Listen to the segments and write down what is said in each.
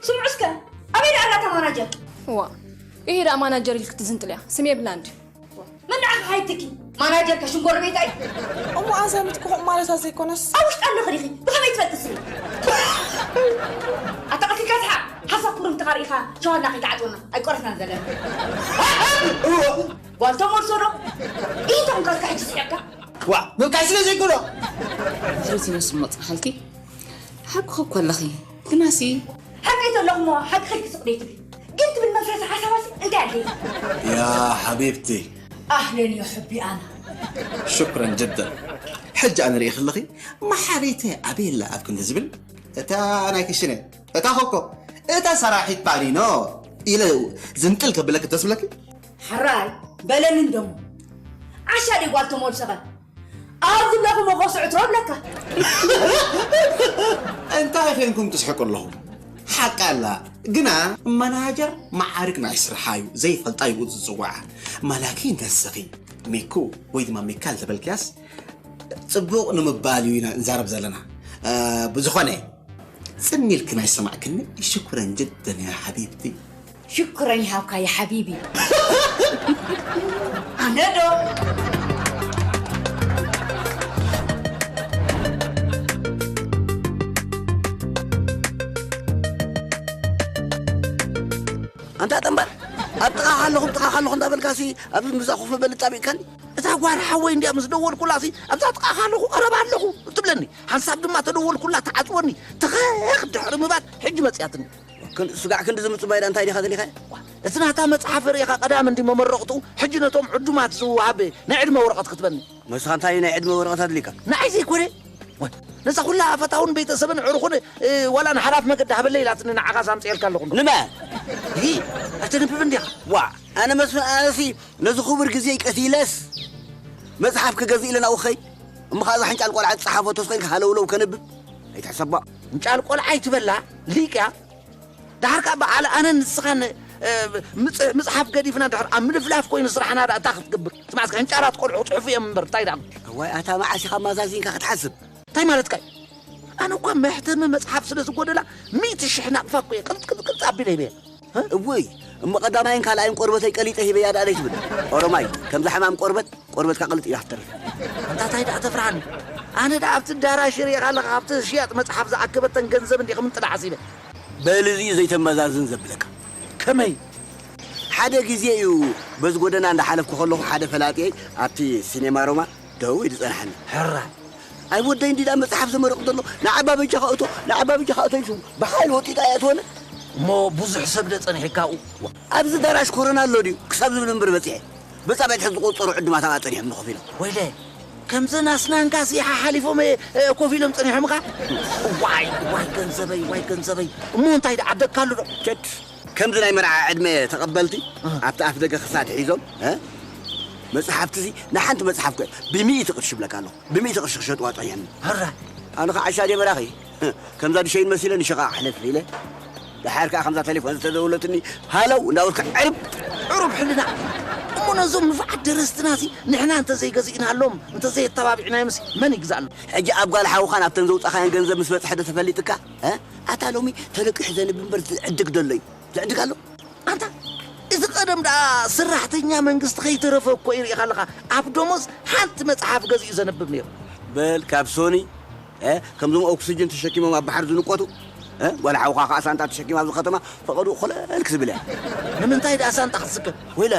ስምዑ እስከ፣ ኣበይ ደኣ ኣላ እታ ማናጀር? እዋ፣ ይሄ ደኣ ማናጀር ኢልክ ትዝንጥልያ፣ ስም የብላን ድዩ? መን ደኣ ሓይትኪ? ማናጀር ከሽም ጎረቤት ኣይ? እሞ ኣዛሚት ክኹም ማለታ ዘይኮነስ? ኣብ ውሽጢ ኣለኺ ዲኺ? ብኸመይ ትፈልጢ ስሚ? ኣታ ቀቲልካ ትሓ፣ ሓሳብ ኩርምትኻ ርኢኻ ሸዋና ከይትዓጽወና ኣይቆረስናን ዘለና። ጓል ተመልሶ ዶ? ኢንታ ኮንካ እስከ ሕጂ ስሒቕካ? ዋ፣ ምብካይ ስለ ዘይኮኖ። ፍረቲ ነሱ መጽሓልኪ። ሓቅኺ እኮ ኣለኺ። ግናሲ ሓቂ ተለኹሞ ሓቂ ከይትስቕ ደይ ትብል። ግን ትብል መፍረሲ ሓሳባሲ እንታይ ኣለ? يا حبيبتي. ኣህለን ዮ ሕቢ ኣና። شكرا جدا. ሕጂ ኣነ ርእየ ከለኺ መሓሪተ ኣቤላ ኣብ ክንዲ ዝብል እታ ናይ ክሽነ እታ ኾኮ እታ ሰራሒት ፓኒኖ ኢለ ዝንጥል ከብለኪ ተስብለኪ። ሕራይ በለኒ እንደሞ ዓሻ ደይ ጓል ተመልሰኸ ኣብ ዝብለኹ መቆስዑ ትረብለካ። እንታይ ኮይንኩም ትስሕቁ ኣለኹም? ሓቂ ኣላ። ግና መናጀር መዓርግ ናይ ስርሓ እዩ፣ ዘይፈልጣ ይብኡ ዝጽውዓ። ማላኪ እንተስኺ ሚኩ ወይ ድማ ሚካል ተበልክያስ ጽቡቕ ንምባል እዩ ኢና እንዛረብ ዘለና። እ፣ ብዝኾነ ጽን ኢልክን ኣይሰማዕክኒ። ሽኩረን ጅደን ያ ሓቢብቲ። ሽኩረን ይሃብካ ያ ሓቢቢ። ኣነ ዶ? ኣንታ ጠምባር፣ ኣብ ጥቓኻ ኣለኹ፣ ኣብ ጥቓኻ ኣለኹ እንዳበልካሲ፣ ኣብዚ ምዛ ኮፍ መበሊ ጣቢቕካኒ? እታ ጓል ሓወይ እንድያ ምስ ደወልኩላሲ፣ ኣብዛ ጥቓኻ ኣለኹ፣ ቀረባ ኣለኹ ትብለኒ። ሓንሳብ ድማ ተደወልኩላ ትዓጽወኒ። ትኸኽ ድሕሪ ምባል፣ ሕጂ መጺኣትኒ። ክን-፣ ስጋዕ ክንዲ ዝምጽባይ ዳ እንታይ ዲኻ ደሊኻዮ? እቲ ናታ መጽሓፍ ርኢኻ ቀዳም እንዲ መመረቕቱ፣ ሕጂ ነቶም ዕዱማት ዝወሃብ ናይ ዕድመ ወረቐት ክትበኒ። መስኻ እንታይ ናይ ዕድመ ወረቐት ኣድሊካ? ንዓይ ዘይኮነ። ወይ፣ ነዛ ኩላ ፈታውን ቤተሰብን ዕርኹን፣ እ፣ ዋላ ንሓላፍ መገዲ ሃበለይ ኢላትኒ ንዓኻ ሳምጽኤልካ ኣለኹ። ንመ? ይሂ፣ ኣይተንብብን ዲኻ? ዋ፣ ኣነ መስፍን ኣነሲ ነዚ ክቡር ግዜ ቀቲለስ መጽሓፍ ክገዝእ ኢለ ናብኡ ክኸይድ። እሞ ኸኣ እዛ ሕንጫል ቆልዓ ዝጸሓፈቶ ስቕ ኢልካ ሃለውለው ከንብብ ኣይትሕሰባ። ሕንጫል ቆልዓ ኣይትበላ፣ ሊቅ እያ። ደሓር ከኣ በዓል ኣነን ንስኻን፣ እ፣ ምጽ-፣ ምጽሓፍ ገዲፍና ድሕር ኣብ ምልፍላፍ ኮይኑ ስራሕና ደኣ እንታይ ክትገብር? ስማዕ እስከ፣ ሕንጫላት ቆልዑ ክጽሕፉ እዮም እምበር፣ እንታይ ደኣ? እዋይ፣ ኣታ መዓስ ኢኻ ማዛዚንካ ክትሓስብ? እንታይ ማለትካ እዩ? ኣነ እኳ መሕተሚ መጽሓፍ ስለ ዝጎደላ፣ ሚእቲ ሽሕ ናቕፋ እኮ እየ ቅልጥ፣ ቅልጥ፣ ቅልጥ ኣቢለ ሂበያ። እ? እውይ፣ እሞ ቀዳማይን ካልኣይን ቆርበተይ ቀሊጠ ሂበያ ደኣ ደይትብል? ኦሮማይ፣ ከምዛ ሕማም ቆርበት፣ ቆርበትካ ቅልጥ ኢላ ክትተርፍ። ኣንታ እንታይ ደኣ ተፍርሃኒ? ኣነ ደኣ ኣብቲ ዳራሽ ርእየ ኣለኻ፣ ኣብቲ ሽያጥ መጽሓፍ ዝኣከበተን ገንዘብ እንዲኺ ምንጥላ ሓሲበ። በል፣ እዚ እዩ ዘይተመዛዝን ዘብለካ። ከመይ? ሓደ ግዜ እዩ በዚ ጎደና እንዳሓለፍኩ ከለኹ ሓደ ፈላጥየይ ኣብቲ ሲኔማ ሮማ ደው ኢሉ ጸንሓኒ። ሕራ። ኣይ ወደይ እንዲዳ መጽሓፍ ዘመረቑ ዘሎ፣ ንዓባ በጃኻ እቶ፣ ንዓባ በጃኻ እቶ ኢሉ ብሓይሊ ወጢጣ እያ ትኾነ። እሞ ብዙሕ ሰብ ደ ጸኒሕካ ኣብኡ? ኣብዚ ዳራሽ ኮረና ኣሎ ድዩ? ክሳብ ዝብል እምበር በጺሐ። ብጻብዕቲ ዝቆጸሩ ዕዱማት ኣብኣ ጸኒሖም ንኾፍ ኢሎም። ወይለ፣ ከምዘን ኣስናንካ ሲሓ ሓሊፎም፣ እ፣ እ፣ ኮፍ ኢሎም ጸኒሖምኻ? ዋይ፣ ዋይ ገንዘበይ፣ ዋይ ገንዘበይ። እሞ እንታይ ደኣ ዓደግካሉ ዶ? ቸድ፣ ከምዚ ናይ መርዓ ዕድመ ተቐበልቲ እ። ኣብቲ ኣፍ ደገ ክሳድ ሒዞም፣ እ? መጽሓፍቲ እዚ ንሓንቲ መጽሓፍ ከ ብሚእቲ ቅርሺ ይብለካ ኣለኹ። ብሚእቲ ቅርሺ ክሸጥዋ ጸኒሖም። ሕራ። ኣነ ኸዓ ዓሻ ድየ በራኺ? ከምዛ ድሸይን መሲለ ንሸቓቕ ሕልፍ ኢለ። ደሓር ከኣ ከምዛ ቴሌፎን ዝተደወለትኒ፣ ሃለው እንዳበልኩ ዕርብ። ዕሩብ ሕልና። እሞ ነዞም ንፉዓት ደረስትናሲ ንሕና እንተዘይገዚእናሎም፣ እንተዘየተባቢዕናዮምሲ መን ይግዝኣሎም? ሕጂ ኣብ ጓል ሓውኻን ኣብተን ዘውጻኻየን ገንዘብ ምስ በጽሐ ዶ ተፈሊጥካ? እ? ኣታ ሎሚ ተለቂሑ ዘንብ እምበር ዝዕድግ ደሎ እዩ። ዝዕድግ ኣሎ። ኣንታ፣ እዚ ቀደም ደኣ ሰራሕተኛ መንግስቲ ከይተረፈ እኮ እዩ ርኢኻ ኣለኻ። ኣብ ደሞዝ ሓንቲ መጽሓፍ ገዚኡ ዘንብብ ነይሩ። በል፣ ካብ ሶኒ፣ እ፣ ከምዞም ኦክስጅን ተሸኪሞም ኣብ ባሕሪ ዝንቆቱ፣ እ፣ ጓል ሓውኻ ከኣ ሳንጣ ተሸኪማ ኣብዚ ከተማ ፈቐድኡ ኮለል ክዝብል እያ። ንምንታይ ደኣ ሳንጣ ክትስከም? ወይለ፣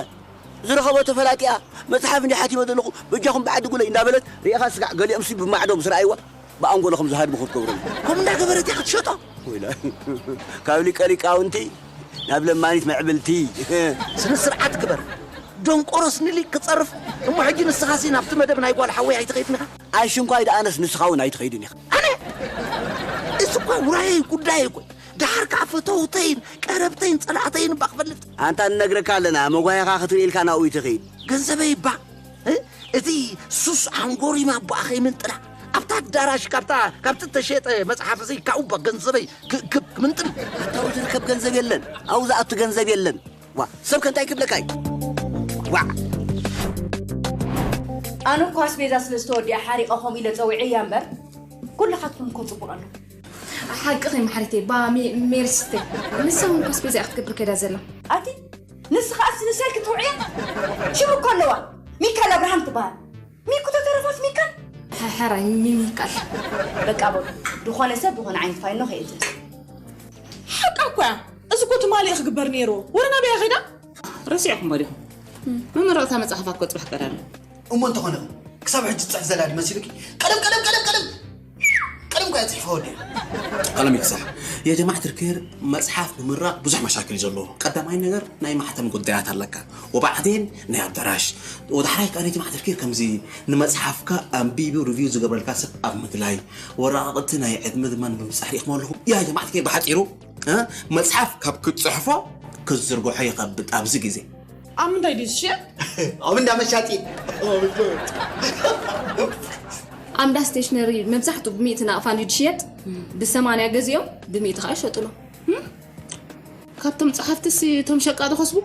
ዝረኸቦ ተፈላጢኣ፣ መጽሓፍ እንዲ ሓቲመ ዘለኹ፣ በጃኹም ብዓዲ ጉለይ እንዳበለት፣ ርኢኻ ስጋዕ ገሊኦምሲ ብማዕዶ ምስ ረኣይዋ፣ ብኣንጎሎ ከም ዝሃድሙ ክትገብሩ። ከምኡ እንዳገበረት እያ ክትሸጦ። ወይላ፣ ካብ ሊቀ ሊቃውንቲ ናብ ለማኒት ምዕብልቲ። ስነ ስርዓት ግበር። ደንቆሮስ ንሊቅ ክጸርፍ። እሞ ሕጂ ንስኻሲ ናብቲ መደብ ናይ ጓል ሓወይ ኣይትኸይድን ኢኻ? ኣሽንኳይ ደኣ ኣነስ ንስኻ እውን ኣይትኸይድን ኢኻ። ኣነ? እዚ እኳ ውራየይ ጉዳይ እኮ። ደሓር ከኣ ፈተውተይን ቀረብተይን ጸላእተይን እባ ክፈልጥ። ኣንታ ንነግረካ ኣለና፣ መጓየኻ ክትርኢ ኢልካ ናብኡ ኣይትኸይድ። ገንዘበይ እባ። እ? እቲ ሱስ ሓንጎሪማ ኣቦኣ ከይምንጥላ፣ ኣብታ ኣዳራሽ ካብታ፣ ካብቲ እተሸጠ መጽሓፍ እዚ ካብኡ እባ ገንዘበይ ክ-፣ ክ-፣ ክምንጥል። ኣታ ኣብኡ ዝርከብ ገንዘብ የለን፣ ኣብኡ ዝኣቱ ገንዘብ የለን። ዋ፣ ሰብ ከ እንታይ ክብለካ እዩ? ዋዕ! ኣነ እኮ ኣስቤዛ ስለ ዝተወዲኣ ሓሪቐ ከምኡ ኢለ ጸዊዐያ እምበር፣ ኩልኻትኩም እኮ ጽቡቕ ኣሎ። ሓቅኺ ማሕረተይ፣ ባ ሜ-፣ ሜርሲተይ። ንሳ እውን እኮ ኣስቤዛ እያ ክትገብር ከይዳ ዘላ። ኣቲ ንስኻ ኣስ ንሳይ ክትውዕያ? ሽም እኮ ኣለዋ። ሚካል ኣብርሃም ትበሃል። ሚኩ ተተረፋስ ሚካል? ሓ-፣ ሓራይ ሚ-፣ ሚካል። በቃ በሉ። ዝኾነ ሰብ ዝኾነ ዓይነት ፋይኖ ከየእትት። ሓቃ እኮ እያ። እዚ እኮ ትማሊ እዩ ክግበር ነይሩ። ወረ ናበይ እያ ከይዳ? ረሲዕኹም ዲኹም? መመረቕታ መጽሓፋ እኮ ጽባሕ ቀዳም እዩ። እሞ እንተኾነ ክሳብ ሕጂ ትጽሕፍ ዘላ ድዩ መሲሉኪ? ቀለም፣ ቀለም፣ ቀለም፣ ቀለም! ቀለም እኮ እያ ጽሒፋ ወዲኣ። ቀለም ይክሳሕ። የጀማዕ ትርኬር መጽሓፍ ምምራቕ ብዙሕ መሻክል እዩ ዘለዎ። ቀዳማይ ነገር ናይ ማሕተም ጉዳያት ኣለካ። ወባዕዴን ናይ ኣዳራሽ። ወዳሕራይ ከኣ የጀማዕ ትርኬር ከምዚ ንመጽሓፍካ ኣንቢቡ ሪቪው ዝገብረልካ ሰብ ኣብ ምግላይ። ወረቓቕቲ ናይ ዕድመ ድማ ንምብጻሕ ርኢኹም ኣለኹም። ያ ጀማዕ ትርኬር ብሓጺሩ፣ እ? መጽሓፍ ካብ ክትጽሕፎ ክትዝርግሖ ይኸብድ ኣብዚ ግዜ። ኣብ ምንታይ ድዩ ዝሽየጥ? ኣብ እንዳ መሻጢ። ኣምዳ ስቴሽነሪ መብዛሕትኡ ብሚእቲ ናቕፋ እንድዩ ዝሽየጥ፣ ብሰማንያ ገዚኦም ብሚእቲ ከዓ ይሸጡሎ። እም? ካብቶም ጸሓፍትሲ እቶም ሸቃ ዝኸስቡ?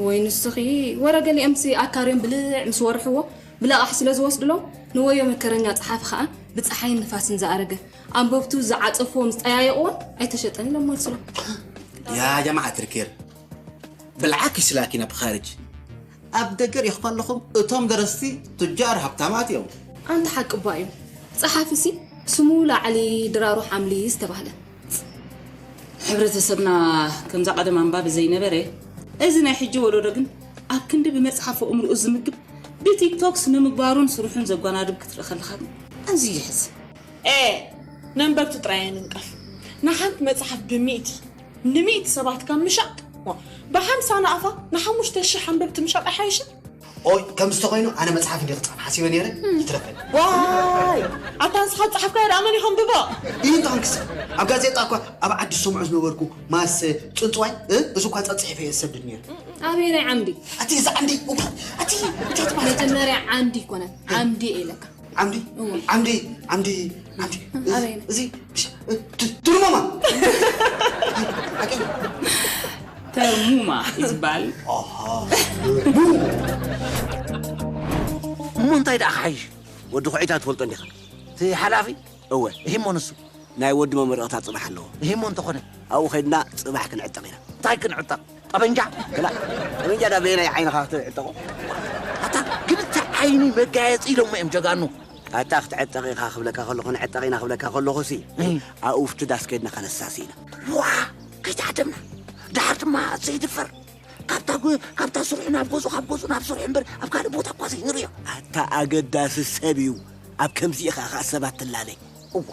ወይ ንስኺ፣ ወረ ገሊኦምሲ ኣካርዮም ብልዕ ምስ ወርሕዎ ብለቓሕ ስለ ዝወስድሎም፣ ንወዮ መከረኛ ጸሓፊ ከዓ ብጸሓይን ንፋስን ዝኣረገ፣ ኣንበብቱ ዝዓጸፍዎ ምስ ጠያየቕዎን ኣይተሸጠን ኢሎም መልስሎም። ያ ጀማዓ ትርኬር፣ ብልዓክ ይስላኪ ናብ ኻርጅ። ኣብ ደገ ርኢኹም ኣለኹም፣ እቶም ደረስቲ ቱጃር ሃብታማት እዮም። ኣንታ ሓቂ እባ እዩ። ጸሓፊሲ ስሙ ላዕሊ ድራሩ ሓምሊ ዝተባህለ። ሕብረተሰብና ከምዛ ቀደም ኣንባቢ ዘይነበረ፣ እዚ ናይ ሕጂ ወለዶ ግን ኣብ ክንዲ ብመጽሓፍ ኣእምሮኡ ዝምግብ፣ ብቲክቶክ ስነ ምግባሩን ስርሑን ዘጓናድብ ክትርኢ ከለኻ ግን ኣዝዩ የሕዝን። ኤ፣ ነንበብቲ ጥራይ ኣይንንቀፍ። ንሓንቲ መጽሓፍ ብሚእቲ፣ ንሚእቲ ሰባት ካብ ምሻጥ፣ ዋ፣ ብሓምሳ ናቕፋ ንሓሙሽተ ሽሕ ኣንበብቲ ምሻጥ ኣይሓይሽን? ኦይ፣ ከምዚ ተኾይኑ ኣነ መጽሓፍ እንድየ ክጽሕፍ ሓሲበ ነይረ፣ ይትረፈኒ። ዋይ፣ ኣታ ንስኻ ዝጸሓፍካዮ ደኣ መን እዩ ከንብቦ? እዩ እንተኾንክስ፣ ኣብ ጋዜጣ እኳ ኣብ ዓዲ ዝሰምዖ ዝነበርኩ ማስ ጽንጽዋይ፣ እ፣ እዚ እኳ ጸጽሒፈ እየ ዝሰድድ ነይረ። ኣበየናይ ዓምዲ? ኣቲ እዚ ዓምዲ፣ እዋ፣ ኣቲ፣ እታ ትባል መጀመርያ ዓምዲ ይኮነን፣ ዓምዲ እየ ኢለካ። ዓምዲ? እወ። ዓምዲ፣ ዓምዲ፣ ዓምዲ። ኣበይ? እዚ፣ ት-፣ ትርሞማ። ኣቂ። ተርሙማ እዩ ዝበሃል። ኣሃ። እሞ እንታይ ደኣ ክሓይሽ? ወዲ ኩዒታ ትፈልጦ እንዲኻ? እቲ ሓላፊ? እወ። እሂሞ ንሱ? ናይ ወዲ መመረቕታ ጽባሕ ኣለዎ። እሂሞ እንተኾነ? ኣብኡ ኸድና ጽባሕ ክንዕጠቕ ኢና። እንታይ ክንዕጠቕ? ጠበንጃ? ክላ፣ ጠበንጃ ዳ በየናይ ዓይንኻ ክትዕጠቑ? ኣታ ክልተ ዓይኒ መጋየጺ ኢሎሞ እዮም ጀጋኑ። ኣታ ክትዕጠቕ ኢኻ ክብለካ ከለኹ፣ ንዕጠቕ ኢና ክብለካ ከለኹሲ፣ እይ። ኣብኡ ኣብቲ ዳስ ከድና ከነሳሲ ኢና። ዋ፣ ከይተዓደምና። ደሓር ድማ ዘይድፈር። ካብታ ጎ-፣ ካብታ ስርሑ ናብ ገዝኡ፣ ካብ ገዝኡ ናብ ስርሑ እምበር፣ ኣብ ካልእ ቦታ እኳ ዘይንርእዮ። ኣታ ኣገዳሲ ሰብ እዩ። ኣብ ከምዚ ኢኻ ኸኣ ሰባት ትላለ። እዋ፣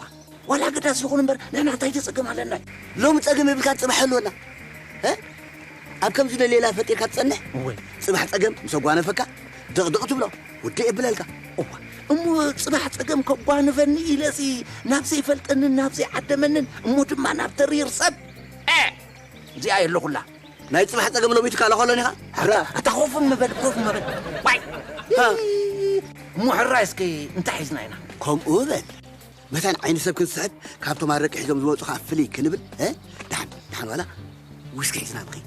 ዋላ ኣገዳሲ ይኹን እምበር፣ ንሕና እንታይ ዶ ጸገም ኣለና? ሎሚ ጸገም የብልካን፣ ጽባሕ ኣለወና። እ? ኣብ ከምዚ ዶ ሌላ ፈጢርካ ትጸንሕ? እወ። ጽባሕ ጸገም ምስ ኣጓነፈካ፣ ድቕድቕ ትብሎ፣ ውድእ የብለልካ። እዋ፣ እሞ ጽባሕ ጸገም ከጓንፈኒ ኢለሲ፣ ናብ ዘይፈልጠንን ናብ ዘይዓደመንን፣ እሞ ድማ ናብ ተሪር ሰብ። እ! እዚኣ የለኹላ። ናይ ጽባሕ ጸገም ሎሚቱ ካልእ ከሎን ኢኻ? ሕራ። ኣታ ኮፍ ምበል፣ ኮፍ ምበል። ዋይ! ሃ። እሞ ሕራይ እስኪ እንታይ ሒዝና ኢና? ከምኡ በል። መታን ዓይኒ ሰብ ክንስሕብ፣ ካብቶም ኣረቂ ሒዞም ዝመጹ ኸኣ ፍልይ ክንብል፣ እ? ደሓን፣ ደሓን ዋላ ዊስኪ ሒዝና ንኸይድ።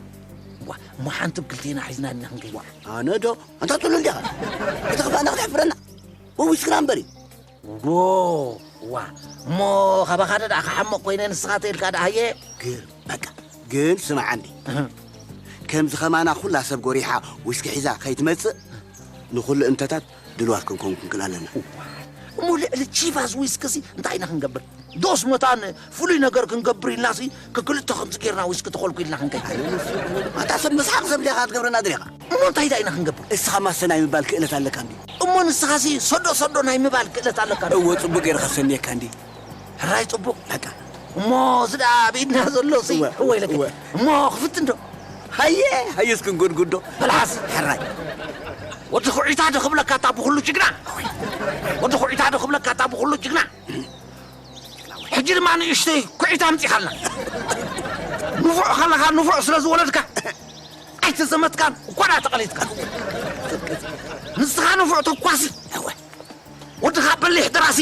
ዋ፣ እሞ ሓንቲ ብ ክልቴና ሒዝና ዲና ክንከይድ? ዋ፣ ኣነ ዶ? ኣንታ ጥሉል ዲኻ? እቲ ክፋእና ከተሕፍረና? ወ-፣ ዊስክና እምበሪ። ዎ፣ ዋ፣ እሞ ካባኻ ደኣ ክሓምቕ ኮይነ ንስኻ ተይልካ ደኣ ሃየ? ግርም፣ በቃ። ግን ስማዕ እንዲ። እህ። ከምዚ ኸማና ኩላ ሰብ ጎሪሓ ዊስኪ ሒዛ ከይትመጽእ፣ ንኹሉ እንተታት ድልዋት ክንከውን ክንክእል ኣለና። እሞ ልዕሊ ቺቫስ ዊስኪ ሲ እንታይ ኢና ክንገብር? ዶስ መታን ፍሉይ ነገር ክንገብር ኢልናሲ ክክልተ ከምዚ ጌርና ዊስኪ ተኾልኩ ኢልና ክንከይድ? ኣታ ሰብ መስሓቕ ሰብ ዲኻ ክትገብረና ደሊኻ? እሞ እንታይ ዳ ኢና ክንገብር? እስኻ ማሰ ናይ ምባል ክእለት ኣለካ እንድዩ። እሞ ንስኻሲ ሰዶ ሰዶ ናይ ምባል ክእለት ኣለካ እንድዩ። እወ፣ ጽቡቕ ገይረ ከሰንየካ እንድዩ። ሕራይ ጽቡቕ። በቃ። እሞ እዚ ደኣ ኣብ ኢድና ዘሎ ሲ እወ፣ እወ ኢለካ። እወ። እሞ ክፍትን ዶ? ሃየ፣ ሃየ እስኪ እንጉድጉዶ። በልሓስ። ሕራይ። ወዲ ኩዒታ ዶ ክብለካ እታ ብኹሉ ጅግና? ወዲ ኩዒታ ዶ ክብለካ እታ ብኹሉ ጅግና? ሕጂ ድማ ንእሽተይ ኩዒታ ኣምጺኻልና። ንፉዕ ከለኻ ንፉዕ ስለ ዝወለድካ ኣይተዘመትካን፣ እኳ ደኣ ተቐሊጥካ። ንስኻ ንፉዕ ተኳሲ፣ ወድኻ በሊሕ ደራሲ።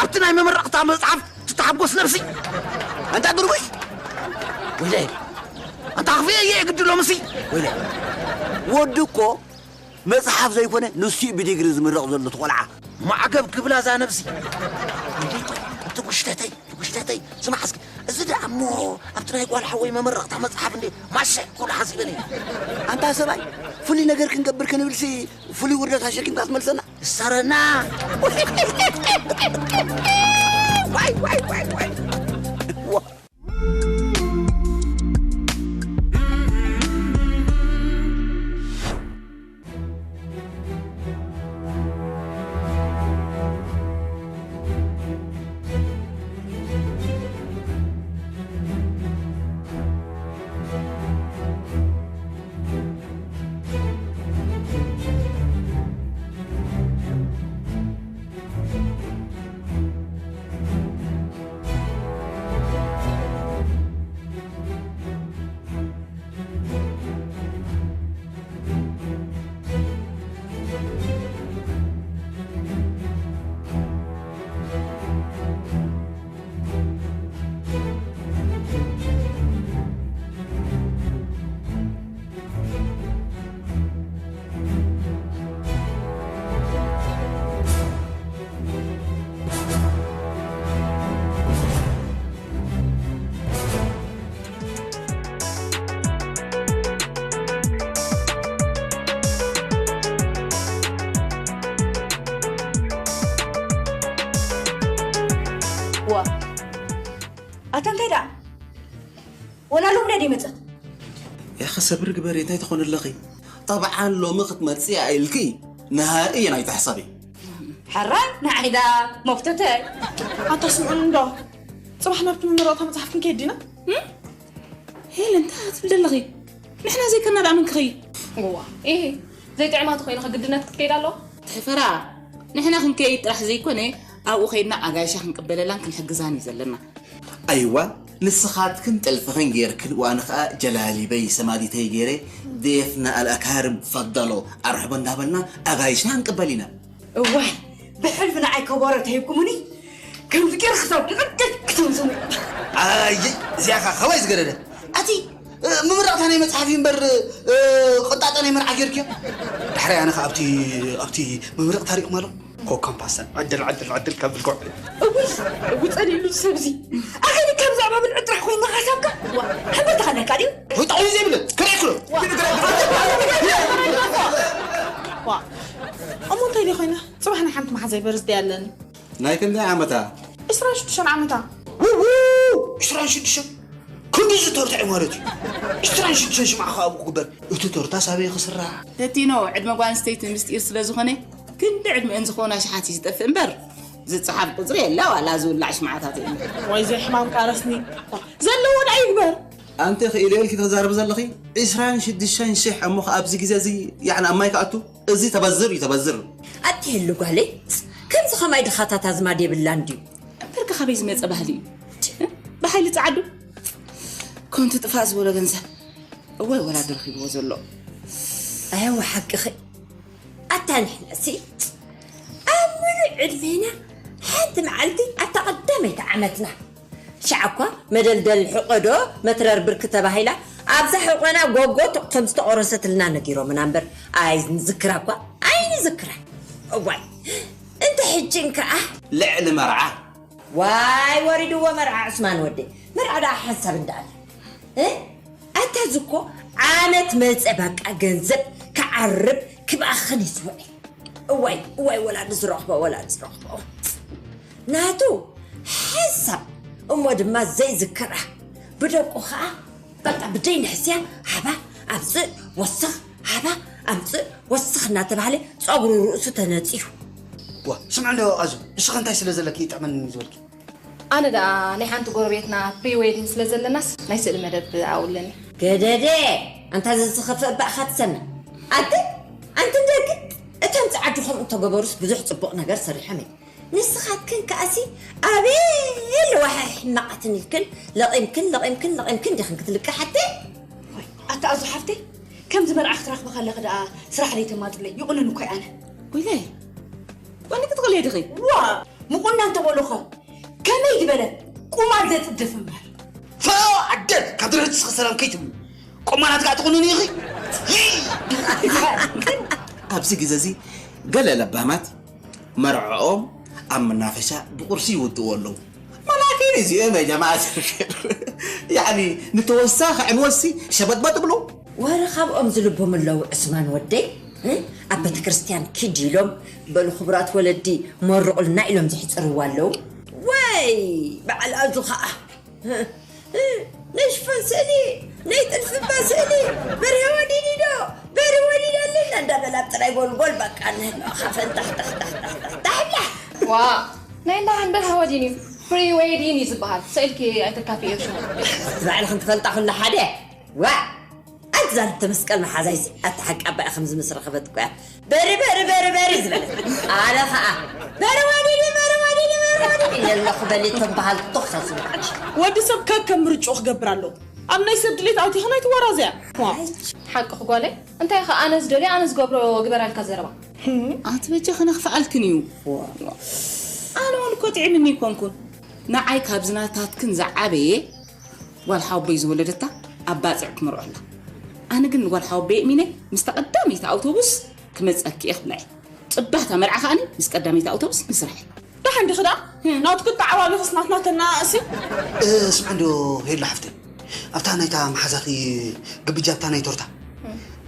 ኣብቲ ናይ መመረቕታ መጽሓፍ ትተሓጎስ ነብሲ። ኣንታ ድርቡሽ! ወይለይ! ኣንታ ክፍየ እየ የግድሎም እሲ። ወይለ፣ ወዲ እኮ መጽሓፍ ዘይኮነ ንሱ እዩ ብዲግሪ ዝምረቕ ዘሎ፣ እቲ ቆልዓ። ማዕገብ ክብላ እዛ ነብሲ። እንዴ፣ እቲ ጉሽተተይ፣ እቲ ጉሽተተይ። ስማዕ እስኪ፣ እዚ ደኣ እሞ ኣብቲ ናይ ጓል ሓወይ መመረቕታ መጽሓፍ እንዴ ማሸ ክብሎ ሓሲበ ነይረ። ኣንታ ሰብኣይ፣ ፍሉይ ነገር ክንገብር ክንብልሲ ፍሉይ ውርደት ኣሸኪምካ ትመልሰና? እሰረና። ዋይ፣ ዋይ፣ ዋይ፣ ዋይ። ዋ። ዋ፣ ኣታ እንታይ ደኣ? ወላ ሎሚ ድያ ደይመጸት? ያኸ ሰብሪ ግበሪ፣ እንታይ ትኾኒ ኣለኺ? ጠብዓን ሎሚ ክትመጽእ እያ ኢልኪ ነሃሪ እየን ኣይትሕሰቢ። ሕራይ ንዓይ ደኣ መፍተተይ። ኣታ ስምዑኒ እንዶ፣ ጽባሕ ናብቲ መመረቕታ መጽሓፍ ክንከይድ ዲና? እም? ሄለን፣ እንታይ ትብል ዘለኺ? ንሕና ዘይከና ደኣ መን ክኸይድ? እዋ፣ ኢሂ፣ ዘይጥዕማ ተኾይኑ ግድነት ክትከይድ ኣለዋ? ትሕፈራ፣ ንሕና ክንከይድ ጥራሕ ዘይኮነ፣ ኣብኡ ከይድና ኣጋይሻ ክንቅበለላን ክንሕግዛን እዩ ዘለና። ኣይዋ፣ ንስኻትክን ጥልፍኽን ጌርክን፣ ዋን ኸኣ ጀላሊበይ ሰማዲተይ ጌረ፣ ዴፍና ኣልኣካርም ፈደሎ ኣርሕቦ እንዳበልና ኣጋይሽና ክንቅበል ኢና። እዋይ፣ ብሕልፊ ንዓይ ከበሮ ተሂብኩምኒ፣ ከምዚ ጌር ክሳብ ድቕድቅ ክትምስሙ። ኣየ፣ እዚኣ ኸኣ ኸባይ ዝገደደ። ኣቲ፣ እ፣ ምምራቕታ ናይ መጽሓፍ እዩ እምበር፣ እ፣ ቕጣጠ ናይ መርዓ ጌርክዮ። ዳሕራይ ኣነ ኸኣ ኣብቲ፣ ኣብቲ ምምርቕታ ሪእኹም ኣሎ። ኮካን ፓስተን፣ ዕድል፣ ዕድል፣ ዕድል ከብል ኮዕ። እውይ፣ እውይ፣ ጸሊሉ ሰብዚ። ኣኸኒ ካብ ዛዕባ ብልዒ ጥራሕ ኮይኑ ሓሳብካ? ዋ፣ ሕምብርቲ ከለካ ድዩ? ወይ ጠቕሚ ዘይብለ፣ ከመይ ክሎ? ዋ። ዋ። እሞ እንታይ ድዩ ኮይና? ጽባሕ ናይ ሓንቲ መሓዛይ በርዝደይ ኣለኒ። ናይ ክንደይ ዓመታ? ዕስራን ሽዱሽተን ዓመታ። ውው! ዕስራን ሽዱሽተን? ክንድዚ ተርትዒ ማለት እዩ። ዕስራን ሽዱሽተን ሽምዓ ከኣ ኣብኡ ክግበር። እቲ ቶርታስ ኣበይ ክስራሕ? ተቲኖ፣ ዕድመ ጓል ኣንስተይቲ ምስጢር ስለ ዝኾነ፣ ክንዲ ዕድመአን ዝኾኑ ኣሽሓት እዩ ዝጠፍእ እምበር፣ ዝጸሓፍ ቁጽሪ የለ፣ ዋላ ዝውላዕ ሽምዓታት የለ። ወይ፣ እዚ ሕማም ቃረስኒ። ዘለዎ ደኣ ይግበር። ኣንቲ ክኢለ ኢልኪ ትዛረቢ ዘለኺ? ዕስራን ሽዱሽተን ሽሕ እሞ፣ ከኣ ኣብዚ ግዜ እዚ፣ ያዕኒ፣ ኣብ ማይ ክኣቱ? እዚ ተበዝር እዩ፣ ተበዝር። ኣቲ ህሉ ጓለይ፣ ከምዚ ከማይ ድኻታት ኣዝማድ የብላን ድዩ? እምበርከ ካበይ ዝመጸ ባህሊ እዩ? ብሓይሊ ጸዓዱ። ኮንቱ ጥፋእ ዝበሎ ገንዘብ። እወ፣ ወላዲ ረኺብዎ ዘሎ። ኣየው፣ ሓቅኺ። ኣታ ንሕናሲ ኣብ ምሉእ ዕድሜና ሓንቲ መዓልቲ ኣብታ ቀዳመይቲ ዓመትና፣ ሽዓ እኳ መደልደል ሕቖ ዶ መትረር ብርኪ ተባሂላ፣ ኣብዛ ሕቖና ጎጎ ተ-፣ ከም ዝተቖረሰትልና ነጊሮምና እምበር፣ ኣይንዝክራ እኳ፣ ኣይንዝክራ። እዋይ፣ እንተ ሕጂ እንከኣ ልዕሊ መርዓ። ዋይ፣ ወሪድዎ መርዓ ዑስማን ወደይ። መርዓ ደኣ ሓንሳብ እንዳኣለ። እ? ኣታ እዚ እኮ ዓመት መጸ፣ በቃ ገንዘብ ክዓርብ ክባኽን እዩ ዝውዕል። እዋይ፣ እዋይ፣ ወላዲ ዝረኽቦ፣ ወላዲ ዝረኽቦ። ናቱ ሓንሳብ እሞ ድማ ዘይዝክራ። ብደቁ ኸኣ በቃ ብደይ ንሕስያ ሃባ ኣምጽእ ወስኽ፣ ሃባ ኣምጽእ ወስኽ እናተባህለ ጸጉሩ ርእሱ ተነጺሩ። ዋ፣ ስምዕ እንዶ ኣዙ፣ ንስኺ እንታይ ስለ ዘለኪ ይጥዕመኒ ዝበልኪ? ኣነ ደኣ ናይ ሓንቲ ጎረቤትና ፕሪ ዌዲንግ ስለ ዘለናስ ናይ ስእሊ መደብ ኣውለኒ። ገደደ፣ ኣንታ ዘዝኸፍእ እባ ኢኻ ትሰምዕ። ኣቲ፣ ኣንቲ ደቂ፣ እቶም ጸዓዱ ከምኡ እንተገበሩስ ብዙሕ ጽቡቕ ነገር ሰሪሖም እዮም። ንስኻትክን ከኣሲ ኣበይ ኣለዋ ሕማቓትን ኢልክን ለቒምክን፣ ለቒምክን፣ ለቒምክን ዲኽን ክትልቅሓ ኣቲ? ኣታ ኣዙ ሓፍተይ፣ ከምዚ መርዓ ክትረኽቢ ከለኺ ደኣ ስራሕ ደይተማጽለይ፣ ይቑንን እኮ ኣነ። ወይለይ፣ ወኒ ክትቕልየ ዲኺ? ዋ፣ ምቑና እንተበሉኸ፣ ከመይ ዝበለ ቁማር ዘጽድፍ እምበር። ፈ-፣ ኣደ፣ ካብ ድሕሪትስ ሰላም ከይትብሉ። ቆማላት ጋር ትኾኑን ኢኺ። ኣብዚ ግዜ እዚ ገለ ለባማት መርዕኦም ኣብ መናፈሻ ብቁርሲ ይውድእዎ ኣለዉ። መናፊር እዚኦም ያ ጀማዓ። ያዕኒ ንተወሳኺ ዕንወሲ ሸበጥበጥ ብሉ። ወረ ካብኦም ዝልቦም ኣለዉ ዕስማን ወደይ፣ እ? ኣብ ቤተክርስትያን ኪድ ኢሎም፣ በሉ ክቡራት ወለዲ መርቑልና ኢሎም ዝሕፅርዋ ኣለዉ። ወይ በዓል ኣዙ ኸዓ፣ እ? ናይ ሽፋን ስእሊ፣ ናይ ጥልፊ እባ ስእሊ፣ በርሀ ወዲኒ ዶ፣ በሪ ወዲኒ ኣለና እንዳበላ ኣብ ጥራይ ጎልጎል በቃ ንህልዋ ኸፈን ታሕ ታሕ ታሕ ታሕ ታሕ ታሕ ብላ። ዋ ናይ እንዳ ሃንበል ሃወዲን እዩ። ፍሪ ዌዲን እዩ ዝበሃል። ስእልኪ ኣይተካፍእዮ ሽሙ። ባዕልኽን ትፈልጣ ኩሉ ሓደ። ዋ ኣንቲ ዛንተ መስቀል መሓዛይሲ ኣቲ ሓቂ ኣባይ ከምዚ ምስ ረኸበት እኮ እያ። በሪ በሪ በሪ በሪ ዝበለት። ኣነ ኸዓ በሪ ወዲኒ በሪ ወዲኒ በሪ ወዲኒ ኢለ ኣለኹ። በሊ ተበሃል ቶኽሳ ስምዓሽ። ወዲ ሰብ ከከም ምርጭኡ ክገብር ኣለዎ። ኣብ ናይ ሰብ ድሌት ኣውቲኽን ኣይትወራዘያ። ሓቅኺ ጓለይ። እንታይ ኢኻ ኣነ ዝደልዮ ኣነ ዝገብሮ ግበራ ኢልካ ዘረባ። ኣቲ በጃኺ ነኽፍኣልክን እዩ። ኣነ እውን እኮ ጥዒምኒ ኣይኮንኩን። ንዓይ ካብዚ ናታትክን ዝዓበየ ጓል ሓወቦይ ዝወለደታ ኣብ ባጽዕ ክምርዖ ኣላ። ኣነ ግን ንጓል ሓወቦይ እሚነ ምስታ ቀዳመይቲ ኣውቶቡስ ክመጸኪ እየ ክብላ እየ። ጽባሕ እታ መርዓ ከኣኒ ምስ ቀዳመይቲ ኣውቶቡስ ንስራሕ እየ። ደሓን ዲኺ ደኣ? ናትኪ ኣተዓባቢኽስ ናትና ተነኣእሲ? ስምዒ እንዶ ሄሎ ሓፍተይ፣ ኣብታ ናይታ መሓዛኺ ግብጃ ኣብታ ናይ ቶርታ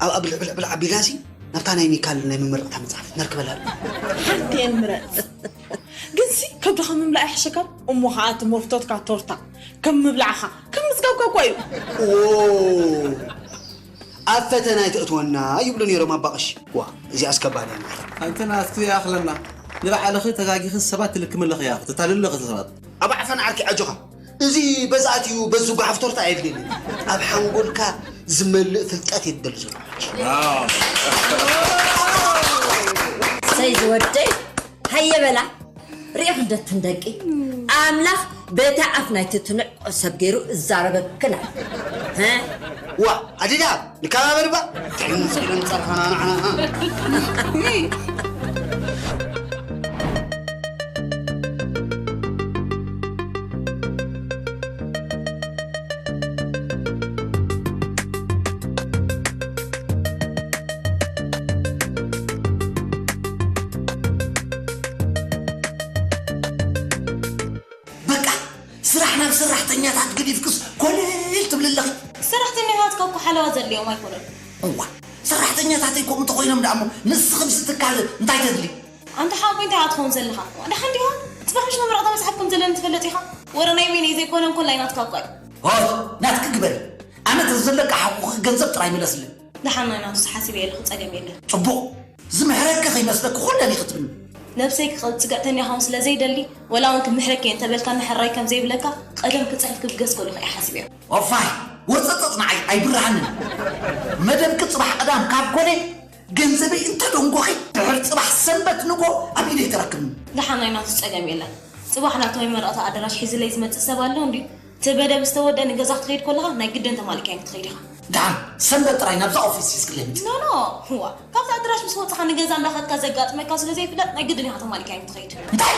ኣብኣ ብልዕ ብልዕ ብልዕ ኣቢልናሲ ናብታ ናይ ሚካል ናይ መመረቕታ መጽሓፍ ነርክበላ። ሓንቲ እየ ንምረጽ። ግንሲ ከብድኻ ምምላእ ይሕሸካ። እሞ ኸዓ እቲ መፍቶትካ ቶርታ ከም ምብላዕኻ ከም ምጽጋብካ እኮ እዩ። ዎ ኣብ ፈተና ኣይተእትወና ይብሉ ነይሮም ኣባ ቀሺ። ዋ እዚኣስ ከባድ እያ ማለት። ኣንቲ ናትኪ ይኣኽለና። ንባዕልኺ ተጋጊኺ ሰባት ትልክሚ ኣለኺ ኢኺ። ተታልሊ ኣለኺ ሰባት። ኣብ ዓፈን ዓርኪ ኣጆኻ። እዚ በዚ ኣትዩ በዚ ጓሓፍ ቶርታ ኣየድልየኒ። ኣብ ሓንጎልካ ዝመልእ ፍልጠት እየ ዝደሊ ዘለኹ። ሰይ ዝወደይ ሃየ በላ ሪኢኺ ደትን ደቂ ኣምላኽ በታ ኣፍ ናይቲ ትንዕቆ ሰብ ገይሩ እዛረበክን ኣሎ። ዋ ኣዲዳ ንከባበር ባ ትዕንጽ ኢለን ጸርፋና ንዓና። በቃ ስራሕ ናብ ሰራሕተኛታት ገዲፍክስ ኮለል ትብሊ ኣለኺ። ሰራሕተኛታትካ እኮ ሓለዋ ዘድልዮም ኣይኮኑን። እዋ ሰራሕተኛታተይ ከምኡ እንተኾይኖም ደኣ እሞ ንስኺ ምስ ትካል እንታይ ተድሊ? ኣንታ ሓወቦይ እንታይ ኢኻ ትኸውን ዘለኻ? ደሓን ዲኻ? ጽባሕ ምሽ መመረቕታ መጽሓፍ ከም ዘለኒ ትፈልጥ ኢኻ። ወረ ናይ በይነይ ዘይኮነ እንኮላይ ናትካ እኳ እዩ። ሆይ ናትኪ ግበሪ። ኣነ ተዘለካ ሓውኺ ገንዘብ ጥራይ ምለስለይ። ደሓን ናይ ናቱስ ሓሲበ ኣለኹ ጸገም የለን። ጽቡቕ ዝምሕረኪ ከይመስለኪ ኩለን ኢኺ ትብልኒ። ነብሰይ ክቐጽገ ተኒኻ እውን ስለ ዘይደሊ ወላ እውን ክምሕረኪ እየ እንተበልካኒ ሕራይ ከም ዘይብለካ ቀደም ክጽሕፍ ክብገስ ከለኹ እየ ሓሲበዮ። ኦፋይ ወጸጸጽ ንዓይ ኣይብርሃንን። መደብኪ ጽባሕ ቀዳም ካብ ኮነ ገንዘበይ እንተ ደንጎኺ ድሕር ጽባሕ ሰንበት ንጎ ኣብ ኢደይ ትረክብኒ። ደሓን ናይ ናቱስ ጸገም የለን። ጽባሕ ናብቲ መመረቕታ ኣደራሽ ሒዝለይ ዝመጽእ ሰብ ኣሎ እንድዩ። እቲ መደብ ዝተወደኣ ንገዛ ክትኸይድ ከለኻ ናይ ግድን ተማሊእካ እዮም ክትኸይድ ኢኻ። ደሓን ሰንበት ጥራይ ናብዛ ኦፊስ ሒዝክለይ ምጽእ። ኖ ኖ እዋ ካብቲ ኣደራሽ ምስ ወጻኻ ንገዛ እንዳኸድካ ዘጋጥመካ ስለ ዘይፍለጥ ናይ ግድን ኢኻ ተማሊእካ እዮም ክትኸይድ። እንታይ?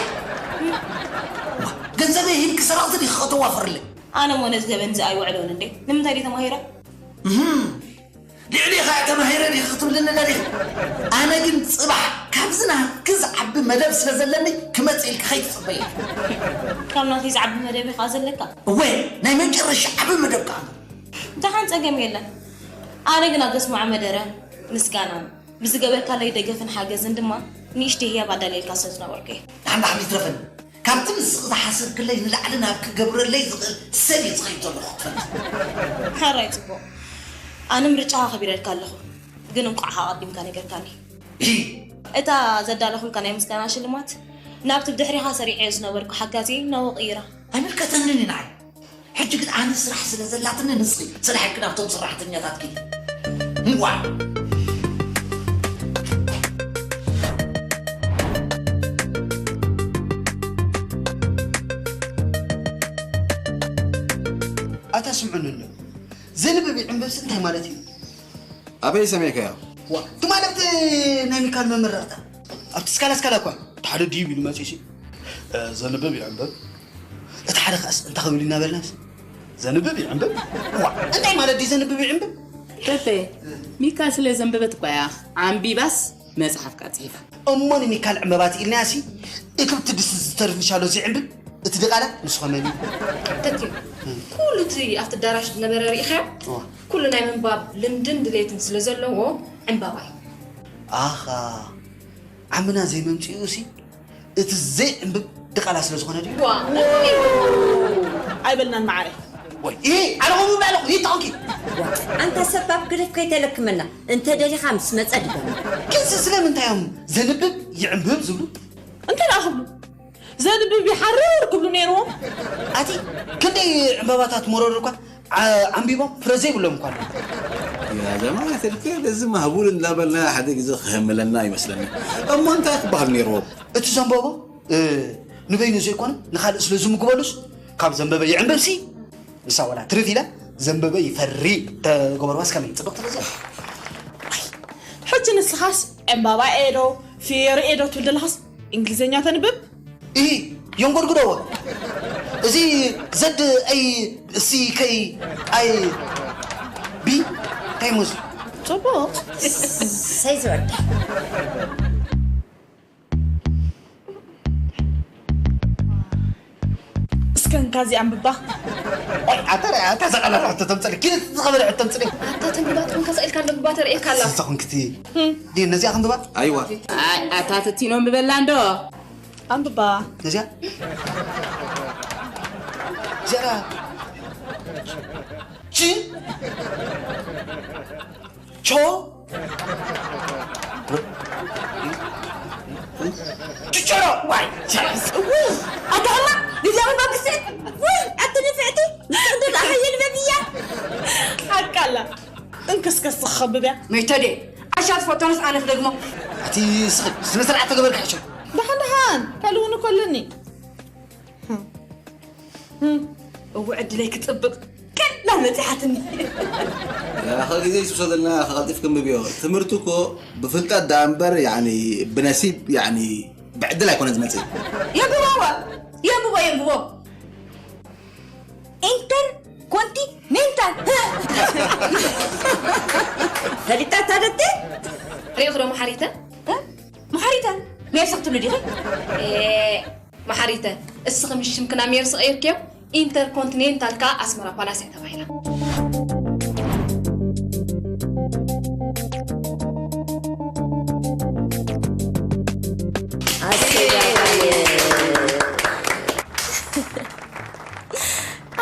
ገንዘበይ ሂብኪ ሰረቕቲ ዲኺ ከተዋፍርለይ? ኣነ እሞ ነዚ ገበን እዚ ኣይውዕሎን እንዴ ንምንታይ ድየ ተማሂረ? እህም ልዕሌኻ እየ ተማሂረ ዲኺ ክትብልኒ ደሊኺ? ኣነ ግን ጽባሕ ካብዚ ናትኪ ዝዓቢ መደብ ስለ ዘለኒ ክመጽእ ኢልኪ ከይትጽበዪ። ካብ ናተይ ዝዓቢ መደብ ኢኻ ዘለካ። እወ ናይ መጨረሻ ዓቢ መደብ ከኣ። ደሓን ጸገም የለን። ኣነ ግን ኣብ ዘስምዖ መደረ ምስጋናን ብዝገበርካለይ ደገፍን ሓገዝን ድማ ንእሽተይ ህያብ ኣዳልየልካ ስለ ዝነበርኩ እየ። ደሓን ደሓን ይትረፈኒ። ካብቲ ንስኺ ዝሓሰብክለይ ንላዕሊ ናብ ክገብረለይ ዝኽእል ሰብ እየ ዝኸይድ ዘለኹ ክትፈልጢ። ሕራይ ጽቡቕ። ኣነ ምርጫኻ ኣኽቢረልካ ኣለኹ። ግን እንቋዕ ኢኻ ኣቐዲምካ ነጊርካኒ። እሂ። እታ ዘዳለኹልካ ናይ ምስጋና ሽልማት ናብቲ ብድሕሪኻ ሰሪዐዮ ዝነበርኩ ሓጋዚየይ ናብኡ ቀይራ። ኣይምልከተንን እዩ ንዓይ። ሕጂ ግን ኣነ ስራሕ ስለ ዘላትኒ ንስኺ ስራሕኪ ናብቶም ሰራሕተኛታትኪ። እዋእ። ኣታ ስምዑኒ ኣሎ። ዘንብብ ይዕንብብሲ እንታይ ማለት እዩ? ኣበይ ሰሚዕካዮ? ዋ ትማል ኣብቲ ናይ ሚካል መመረቕታ ኣብቲ ስካላ ስካላ እኳ እቲ ሓደ ድይብ ኢሉ መፂኡሲ ዘንብብ ይዕንብብ እቲ ሓደ ከኣስ እንታይ ከቢሉ እናበልናስ ዘንብብ ይዕንብብ ዋ እንታይ ማለት ድዩ ዘንብብ ይዕንብብ ተተ፣ ሚካ ስለ ዘንበበት እኳ እያ ዓምቢባስ መጽሓፍ ቃ ጽሒፋ። እሞ ንሚካል ዕምበባ ትኢልናያ ሲ፣ እቲ ብቲ ድስቲ ዝተርፍ ንሻሎ ዘይዕምብብ፣ እቲ ድቓላ ንሱ ኸመን እዩ። ተኪ፣ ኩሉ እቲ ኣብቲ ኣዳራሽ ዝነበረ ርኢኻዮ? እዋ። ኩሉ ናይ ምንባብ ልምድን ድሌትን ስለ ዘለዎ ዕምባባ እዩ። ኣኻ፣ ዓምና ዘይመምጽኡ ሲ፣ እቲ ዘይዕምብብ ድቓላ ስለ ዝኾነ ድዩ? ዋ፣ ኣይበልናን መዓረይ። ወይ፣ ይሄ ኣነ ኸምኡ ብላ ኣለኹ፣ ይታወቂ። ኣንታ ሰብ ኣብ ግደፍ ከይተለክመና፣ እንተ ደሊኻ ምስ መጸ ድገም። ግን ስለምንታይ እዮም ዘንብብ ይዕምብብ ዝብሉ? እንታይ ደኣ ክብሉ? ዘንብብ ይሓርር ክብሉ ነይርዎም። ኣቲ ክንደይ ዕምባባታት መረሩ እኳ ዓ- ዓምቢቦም ፍረ ዘይብሎም እኳ ኣለዉ። يا جماعة الخير፣ እዚ ማህቡል እንዳበልና ሓደ ግዜ ክህምለና ይመስለኒ። እሞ እንታይ ክበሃል ነይርዎም? እቲ ዘንበቦ እ፣ ንበይኑ ዘይኮነ ንኻልእ ስለ ዝምግበሉስ ካብ ዘንበበ ይዕምብብሲ። ንሳ ወላ ትርፍ ኢላ ዘንበበ ይፈሪ ተገበርዋስ ከመይ ጽብቕቲ ገዛ። ሕጂ ንስኻስ ዕምባባ ኤዶ ፍየሪ ኤዶ ትብል ዘለኻስ እንግሊዝኛ ተንብብ? እሂ የንጎድጉደዎ። እዚ ዘድ ኣይ ሲ ከይ ኣይ ቢ እንታይ ሙዝ ጽቡቕ። ሰይ ዝበዳ እስከ እንካ እዚኣ ኣንብባ። ኣታ ኣታ ዘቐለ ሕቶ ተምፅሊ ኪን ዝኸበደ ሕቶ ተምፅሊ። ኣታ ተንብባ ትኾን ከስእልካ ኣንብባ ተርእየካ ኣላ። ስልሳ ኹንክቲ ዲ ነዚኣ ክንብባ። ኣይዋ ኣይ ኣታ ተቲኖ ኣንብበላ እንዶ። ኣንብባ። ነዚኣ እዚኣ ቺ ቾ ችቸሮ ዋይ ኣታ እማ ንዚኣ ኣንባቢ ክስዕብ ወይ ኣቲ ንፍዕቲ ንስኽንዶ ደኣ ሃየ ንበብያ ሓቃላ እንክስከስ ዝኸብብ እያ። መይተዴ ኣሻ ትፈቶንስ ኣነ ክደግሞ። ኣቲ ስነ ስርዓት ተገበርካ ሕሸ። ደሓን ደሓን ካልእ እውን እኮ ኣለኒ። እው ዕድለይ ክጥብቅ ከላ መፅሓትኒ። ያኸ ግዜ ይስብሰልና ከቐልጢፍ ክንብብዮ ትምህርቲ እኮ ብፍልጠት ዳ እምበር ያኒ ብነሲብ ያኒ ብዕድል ኣይኮነ ዝመፅእ። የንብቦ የንብቦ የንብቦ። ኢንተር ኮንቲ ኔንታል። ፈሊጣ ታደቲ ሪእኽ ዶ መሓሪተ? መሓሪተ ሜርሲ ክትብሉ ዲኺ? መሓሪተ እስኺ ምስ ሽምክና ሜርሲ ቀይርክዮ። ኢንተርኮንቲኔንታል ከኣ ኣስመራ ፓላስ እያ ተባሂላ።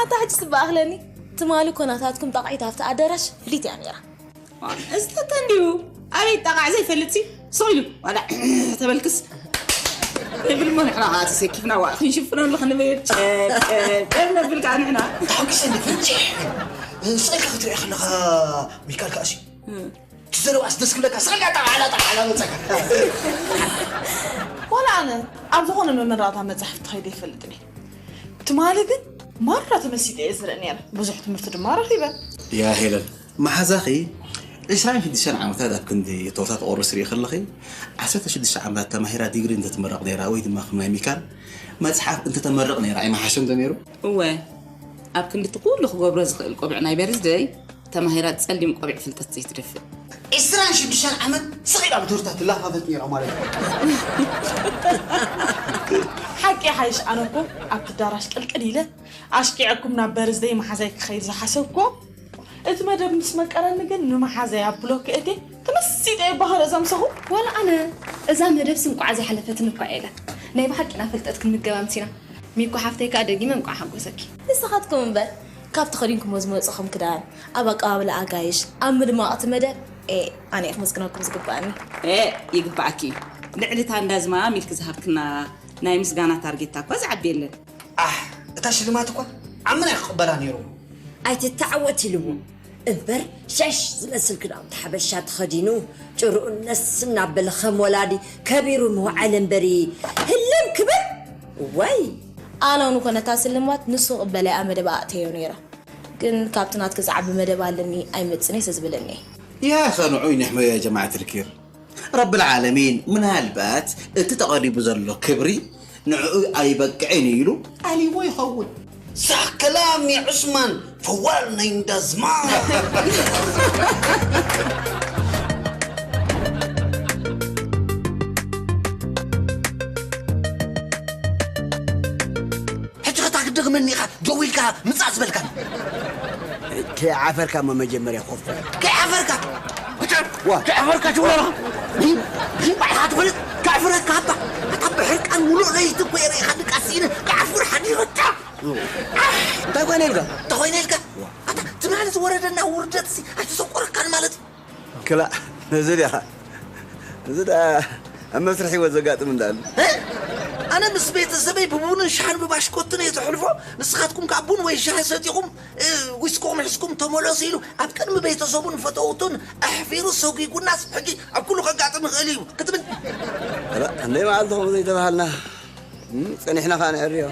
ኣታ ሕጂ ስባኣኽለኒ ትማሊ ኮናታትኩም ጣቕዒት ኣብቲ ኣደራሽ ፍሊት እያ ነይራ። እዚ ተተ እንዲሁ ኣበይ ጣቓዕ ዘይፈልጥ ሲ ስቕ ኢሉ ዋላ ተበልክስ ንብል እሞ ንሕና ከዓ ተሰኪፍና ዋእ ክንሽፍነሉ ክንበየድ ጨብጨብ ነብል ከዓ ንሕና ተሓጒሰ ንፍንጭሕ ስቕ ኢልካ ክትሪኦ ከለኻ ሚካል ከዓ ሲ እቲ ዘለዋስ ደስ ክብለካ ስቕ ኢልካ ጣቓዕላ ጣቓዕላ መፀካ ዋላ ኣነ ኣብ ዝኾነ መመረቕታ መፅሓፍ ተኸይደ ይፈልጥን እየ። ትማሊ ግን ማራ ተመሲጠ እየ ዝርኢ ነይረ። ብዙሕ ትምህርቲ ድማ ረኺበ። ያ ሄለን መሓዛኺ ዕስራን ሽዱሽተን ዓመታት ኣብ ክንዲ እቶታት ኦርስ ርኢ ከለኺ ዓሰርተ ሽዱሽተ ዓመታት ተማሂራ ዲግሪ እንተትምረቕ ነይራ ወይ ድማ ከም ናይ ሚካል መፅሓፍ እንተተመርቕ ነይራ ኣይመሓሸን ዶ ነይሩ? እወ ኣብ ክንዲ እቲ ኩሉ ክገብሮ ዝኽእል ቆቢዕ ናይ በርዝደይ ተማሂራ ጸሊም ቆቢዕ ፍልጠት ዘይትደፍእ። ዕስራን ሽዱሽተን ዓመት ስቕ ኢላ ብትምህርታ ትላፋፈት ነይራ ማለት እዩ። ሓቂ ሓይሽ ኣነ እኮ ኣብቲ ኣዳራሽ ቅልቅል ኢለ ኣሽኪዐኩም ናብ በርዝደይ መሓዛይ ክኸይድ ዝሓሰብኩ እቲ መደብ ምስ መቀረኒ ግን ንመሓዛይ ኣብ ብሎክ እቴ ተመሲጠ እየ ባህ ርእሳ ምሳኹ። ዋላ ኣነ እዛ መደብሲ እንቋዕ ዘይሓለፈትኒ እኳ እየ ኢለ። ናይ ብሓቂ ናብ ፍልጠት ክንምገብ ኣምሲና። ሚኮ ሓፍተይ ከኣ ደጊመ እንቋዕ ሓጎሰኪ። ንስኻትኩም እምበር ካብ ተኸዲንኩሞ ዝመጻኹም ክዳን፣ ኣብ ኣቀባብላ ኣጋይሽ፣ ኣብ ምድማቕ እቲ መደብ ኤእ ኣነ እየ ክምስግነኩም ዝግበኣኒ። ኤእ ይግበኣኪ እዩ። ልዕሊ እታ እንዳ ዝማም ኢልኪ ዝሃብክና ናይ ምስጋና ታርጌታ እኳ ዝዓቢ የለን። ኣሕ እታ ሽልማት እኳ ዓምና እዩ ክቕበላ ነይርዎ። ኣይትተዓወት ኢልዎ እምበር ሸሽ ዝመስል ክዳውንቲ ሓበሻ ተኸዲኑ ጭርኡ ነስ እናበለ ከም ወላዲ ከቢሩ ምውዓል እምበሪ ህልም ክብል ወይ ኣነ እውን እኮ ነታ ስልማት ንሱ ክቕበላ እየ ኣብ መደብ ኣእተዮ ነይረ ግን ካብቲ ናትኪ ዝዓቢ መደብ ኣለኒ ኣይመጽን እየ ስለ ዝብለኒ እየ። يا أخي نعوي نحمي يا جماعة الكير رب العالمين ምናልባት እቲ ተቐሪቡ ዘሎ ክብሪ ንዕኡ ኣይበቅዕን እዩ ኢሉ ኣልይዎ ይኸውን። ሳህ ከላም ያ ዑስማን ፈዋል ናይ እንዳዝማ ከይዓፈርካ እሞ መጀመርያ ኮፍ በል። ከይዓፈርካ ዋ። ከይዓፈርካ ትብሎ ኣለኻ? ባዕልኻ ትፈልጥ? ከዕፍረካ ኣባ። ኣታ ብሕርቃን ሙሉእ ለይቲ እኮ እየ ርኢኻ ድቃስ ኢለ ክዓፍር ሓዲረካ። እንታይ ኮይነ ኢልካ? እንታይ ኮይነ ኢልካ? ኣታ ትማሊ ዝወረደና ውርደትሲ ኣይተሰቆረካን ማለት እዩ። ክላእ ነዚ ዲኻ እዚ ደኣ ኣብ መስርሕ ህይወት ዘጋጥም እንዳኣሉ። ኣነ ምስ ቤተሰበይ ብቡንን ሻህን ብባሽኮትን እየ ተሕልፎ። ንስኻትኩም ከዓ ቡን ወይ ሻሂ ሰቲኹም ዊስኮም ሒዝኩም ተመለሱ ኢሉ ኣብ ቅድሚ ቤተሰቡን ፈተውቱን ኣሕፊሩ ሰጒጉናስ ሕጂ ኣብ ኩሉ ከጋጥም ይኽእል እዩ ክትብል። ክንደይ መዓልቲ ከምኡ ዘይተባሃልና ጸኒሕና ከዓ ንዕርዮ።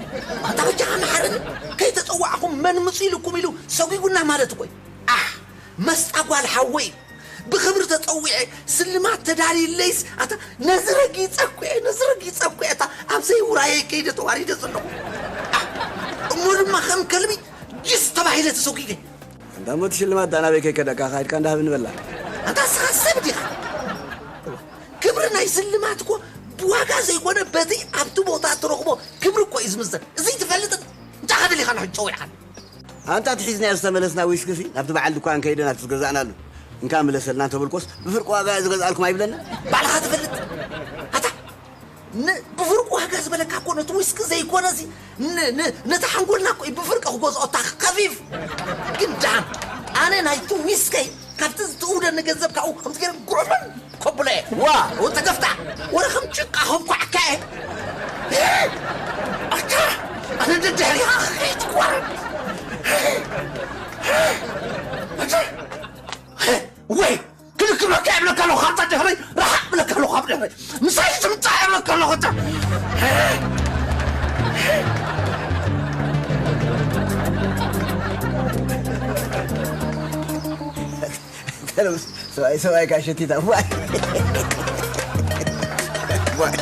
ኣታ በጃኻ መሓረኒ ከይተጸዋዕኹም መን ምጹ ኢልኩም ኢሉ ሰጒጉና ማለት እኮ እዩ። ኣሕ መስጣ ጓል ሓወይ ብኽብሪ ተጸዊዐ ስልማት ተዳልዩለይስ ኣታ ነዚ ረጊጸ እኮ እየ ነዚ ረጊጸ እኮ እየ እታ ኣብ ዘይውራየይ ከይደ ተዋሪደ ዘለኹ። ኣሕ እሞ ድማ ከም ከልቢ ጅስ ተባሂለ ተሰጒገ። እንዳ ሞት ሽልማት ዳናበይ ከይከደካ ካይድካ እንዳሃብ ንበላ። ኣንታ ስኻ ሰብ ዲኻ? ክብሪ ናይ ስልማት እኮ ብዋጋ ዘይኮነ በቲ ኣብቲ ቦታ ትረኽቦ ክብሪ እኮ እዩ ዝምዘን። እዚ ትፈልጥን እንታይ ከደሊኻ ንሕጂ ጨዊዕኻን? ኣንታ እቲ ሒዝናዮ ዝተመለስና ዊስኪ ሲ ናብቲ በዓል ድኳን ከይደ ናብቲ ዝገዛእናሉ እንካ ምለሰልና እንተበልኮስ ብፍርቂ ዋጋ እየ ዝገዝኣልኩም ኣይብለና። ባዕልኻ ትፈልጥ ኣታ ን- ብፍርቂ ዋጋ ዝበለካ እኮ ነቲ ዊስኪ ዘይኮነሲ ን- ን- ነቲ ሓንጎልና እኮ እዩ ብፍርቂ ክገዝኦ እታ ከፊፍ ግን ደሓን ኣነ ናይቲ ዊስከይ ካብቲ ዝትእውደኒ ገንዘብ ካብኡ ከምዚ ገይረ ጉረመን ከብሎ እየ ዋ ተገፍታ ወረ ከም ጭቃ ከብኳዕካ እየ ኣታ ኣነ ደድሕሪኻ ከይትቋረብ ወይ ክልክለካ ይብለካ ኣለኹ ካብታ ድሕረይ ርሓቕ ብለካ ኣለኹ ካብ ድሕረይ ምሳይ ትምጻእ ይብለካ ኣለኹ እታ ሰብኣይ ሰብኣይ ካሸቲታ ዋይ ዋይ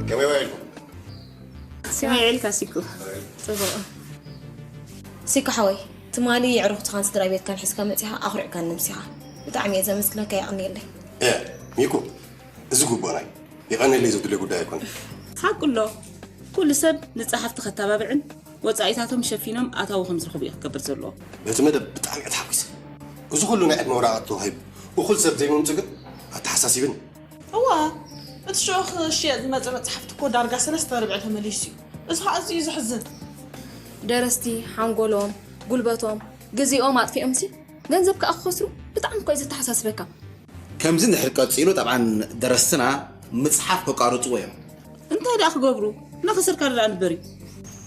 ከመይ ውዒልኩም? ስምዒ ኢልካ ሲኩ ጽቡቕ ሲኩ ሓወይ ትማሊ የዕሩኽትኻን ስድራ ቤትካን ሒዝካ መጺኻ ኣኹሪዕካኒ ምሲኻ ብጣዕሚ እየ ዘመስግነካ የቐንየለይ። እየ ሚኩ እዚ ጉቦናይ የቐንየለይ ዘብድለይ ጉዳይ ኣይኮነን። ሓቁ ኣሎ ኩሉ ሰብ ንጸሓፍቲ ከተባብዕን ወጻኢታቶም ሸፊኖም ኣታዊ ከም ዝረኽቡ እዩ ክገብር ዘለዎ። በቲ መደብ ብጣዕሚ እየ ተሓጒሰ። እዚ ኩሉ ናይ ዕድመ ወረቓቕቲ ተዋሂቡ እኹል ሰብ ዘይምምጹ ግን ኣተሓሳሲብኒ። እዋ እቲ ሽዑ ክሽየጥ ዝመጸ መጽሓፍቲ እኮ ዳርጋ ሰለስተ ርብዒ ተመሊሱ እዩ። እዚ ኸኣ ኣዝዩ እዩ ዘሕዝን። ደረስቲ ሓንጎሎም፣ ጉልበቶም፣ ግዜኦም ኣጥፊኦምሲ ገንዘብ ከኣ ክኸስሩ ብጣዕሚ እኮ እዩ ዘተሓሳስበካ። ከምዚ እንድሕር ቀጺሉ ጠብዓን ደረስትና ምጽሓፍ ከቋርጽዎ እዮም። እንታይ ደኣ ክገብሩ እናኸሰርካ ደኣ ንበሪ።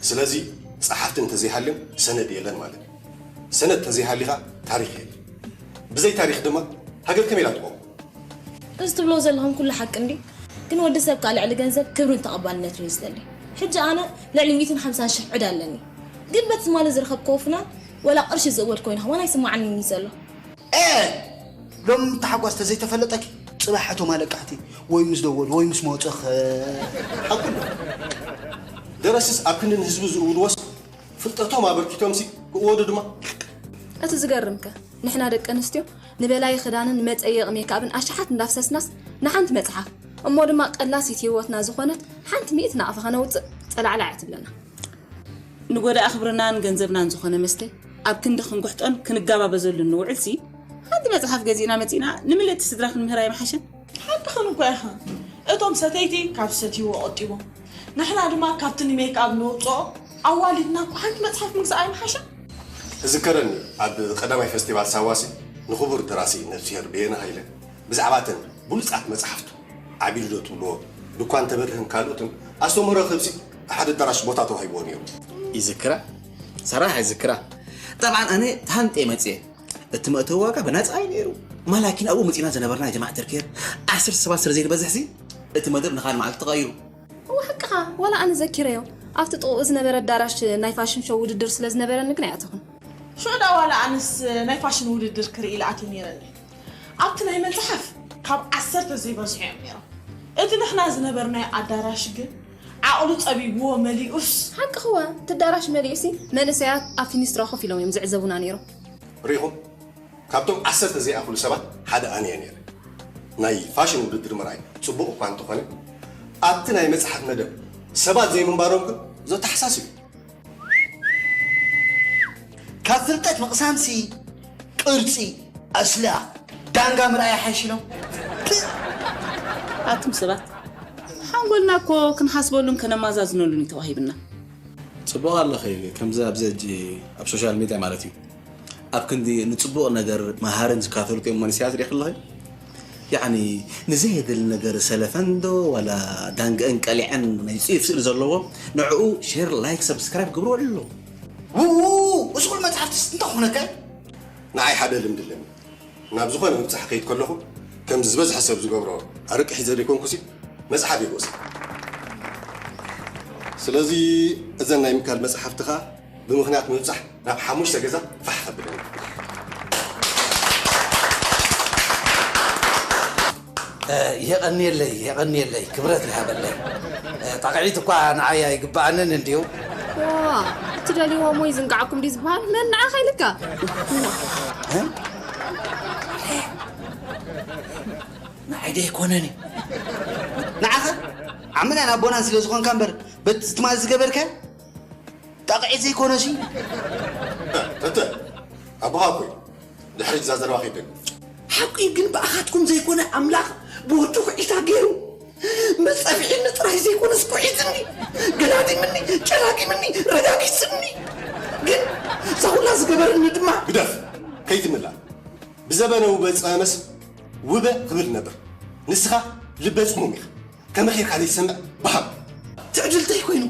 ስለዚ ጸሓፍቲ እንተዘይሃልዮም ሰነድ የለን ማለት እዩ። ሰነድ ተዘይሃልዩ ኸኣ ታሪኽ የለን። ብዘይ ታሪኽ ድማ ሃገር ከመይ ኢላ ትቖም? እዚ ትብሎ ዘለኹም ኩሉ ሓቂ እንድዩ፣ ግን ወዲ ሰብ ከኣ ልዕሊ ገንዘብ ክብርን ተቐባልነትን እዩ ዝደሊ። ሕጂ ኣነ ልዕሊ ሚእትን ሓምሳን ሽሕ ዕዳ ኣለኒ፣ ግን በቲ ትማሊ ዝረኸብክዎ ፍናን ወላ ቅርሺ ዝእወድ ኮይንኻ ዋላ ኣይስምዓንን እዩ ዘሎ። ኤ ሎሚ ምትሓጓስ ተዘይተፈለጠኪ ጽባሕ እቶም ኣለቃሕቲ ወይ ምስ ደወሉ ወይ ምስ መወጸኽ ሓቁ ደረስስ ኣብ ክንዲ ንህዝቢ ዝእውድዎስ ፍልጠቶም ኣበርኪቶምሲ ክእወዱ ድማ እቲ ዝገርምከ ንሕና ደቂ ኣንስትዮ ንበላይ ክዳንን መጸየቒ ሜክኣብን ኣሽሓት እንዳፍሰስናስ ንሓንቲ መጽሓፍ እሞ ድማ ቀላሲት ህይወትና ዝኾነት ሓንቲ ሚእቲ ናቕፋ ከነውጽእ ጸላዕላዕ ትብለና። ንጎዳኢ ክብርናን ገንዘብናን ዝኾነ መስተ ኣብ ክንዲ ክንጉሕጦን ክንጋባበዘሉን ንውዕልሲ፣ ሓንቲ መጽሓፍ ገዚእና መጺእና ንምልእቲ ስድራ ክንምህራ ኣይምሓሸን? ሓቅኽን እኳ ኢኽን። እቶም ሰተይቲ ካብ ዝሰትይዎ ቆጢቦም፣ ንሕና ድማ ካብቲ ንሜክኣፕ ነውጽኦ ኣዋሊድና እኳ ሓንቲ መጽሓፍ ምግዛእ ኣይምሓሸን? እዝከረኒ ኣብ ቀዳማይ ፈስቲቫል ሳዋሲ ንኽቡር ደራሲ ነፍስሄር በየነ ሃይለ ብዛዕባ እተን ብሉጻት መጽሓፍቱ ዓቢዱ ዶ ትብልዎ፣ ድኳን ተበርህን ካልኦትን ኣስተምህሮ ክህብሲ ኣብ ሓደ ኣዳራሽ ቦታ ተዋሂብዎ ነይሩ። ይዝክራ፣ ሰራሕ ይዝክራ። ጠብዓን ኣነ ተሃንጤ መጽየ። እቲ መእተዊ ዋጋ ብናጻ እዩ ነይሩ። ማላኪን ኣብኡ መጺና ዝነበርና ጀማዕ ተርኬር ዓሰርተ ሰባት ስለ ዘይንበዝሕሲ እቲ መደብ ንኻልእ መዓልቲ ተቐይሩ። እወ ሓቅኻ ዋላ ኣነ ዘኪረዮ ኣብቲ ጥቕኡ ዝነበረ ኣዳራሽ ናይ ፋሽን ሾው ውድድር ስለ ዝነበረኒ ግን ኣይኣተኹን። ሽዑ ደኣ ዋላ ኣነስ ናይ ፋሽን ውድድር ክርኢ ኢለ ኣትየ ነይረ እንድየ። ኣብቲ ናይ መጽሓፍ ካብ ዓሰርተ ዘይበዝሑ እዮም ነይሮም። እቲ ንሕና ዝነበርናዮ ኣዳራሽ ግን ዓቕሉ ጸቢብዎ መሊኡስ። ሓቅኺ እወ እቲ ኣዳራሽ መሊኡሲ መንእሰያት ኣብ ፊኒስትራ ኮፍ ኢሎም እዮም ዝዕዘቡና ነይሮም። ርኢኹም ካብቶም ዓሰርተ ዘይኣኽሉ ሰባት ሓደ ኣነ እየ ነይረ። ናይ ፋሽን ውድድር ምርኣይ ጽቡቕ እኳ እንተኾነ ኣብቲ ናይ መጽሓፍ መደብ ሰባት ዘይምንባሮም ግን ዘተሓሳስብ እዩ። ካብ ፍልጠት ምቕሳምሲ ቅርጺ ኣስላ ዳንጋ ምርኣይ ሓይሽ ኢሎም። ኣቱም ሰባት ሓንጎልና እኮ ክንሓስበሉን ከነማዛዝነሉን እዩ ተዋሂብና። ጽቡቕ ኣለኺ። ከምዚ ኣብዚ ሕጂ ኣብ ሶሻል ሚድያ ማለት እዩ ኣብ ክንዲ ንጽቡቕ ነገር መሃርን ዝካተሉ እዮም መንስያት ሪእኺ ኣለኺ። ያዕኒ ንዘየድሊ ነገር ሰለፈን ዶ ዋላ ዳንግአን ቀሊዐን ናይ ጽዩፍ ስእሊ ዘለዎ ንዕኡ ሼር ላይክ ሰብስክራይብ ግብርዎ ኣሎ። ውው እሱ ኩሉ መጽሓፍትስ እንታይ ኩነካ? ንዓይ ሓደ ልምዲ ኣለኒ። ናብ ዝኾነ ምብጻሕ ከይድ ከለኹ ከምዚ ዝበዝሐ ሰብ ዝገብሮ ኣረቂ ሒዘ ዘይኮንኩሲ መጽሓፍ ይግወስ። ስለዚ እዘን ናይ ምካል መጽሓፍትኻ ብምኽንያት ምብጻሕ ናብ ሓሙሽተ ገዛ ፋሕ ከብለኒ። የቐንየለይ የቐንየለይ ክብረት ይሃበለይ። ጣቕዒት እኳ ንዓይ ኣይግብኣንን እንድዩ። ዋ እትደልይዎ ሞ ይዝንጋዓኩም ድዩ ዝበሃል መን ንዓኻ ኢልካ ንዓይ ዶ ኣይኮነን እዩ ንዓኻ ዓምናን ኣቦናን ስለ ዝኾንካ እምበር በቲ ትማሊ ዝገበርካዮ ጣቕዒት ዘይኮነሲ ተተ ኣቦኻ እኮ እዩ ድሕሪ እዛ ዘረባ ከይደግ ሓቂ ግን ብኣኻትኩም ዘይኮነ ኣምላኽ ብወዱ ኩዒታ ገይሩ መጸፍዒኒ ጥራይ ዘይኮነስ ኩዒትኒ ገላዲምኒ ጨላዲምኒ ረጋጊጽኒ ግን እዛ ኩላ ዝገበርኒ ድማ ግደፍ ከይትምላእ ብዘበነ ውበ ዝጸመስ ውበ ክብል ነበር ንስኻ ልበ ጽሙም ኢኻ ከመኺርካ ዘይትሰምዕ በሃም ትዕድልተይ ኮይኑ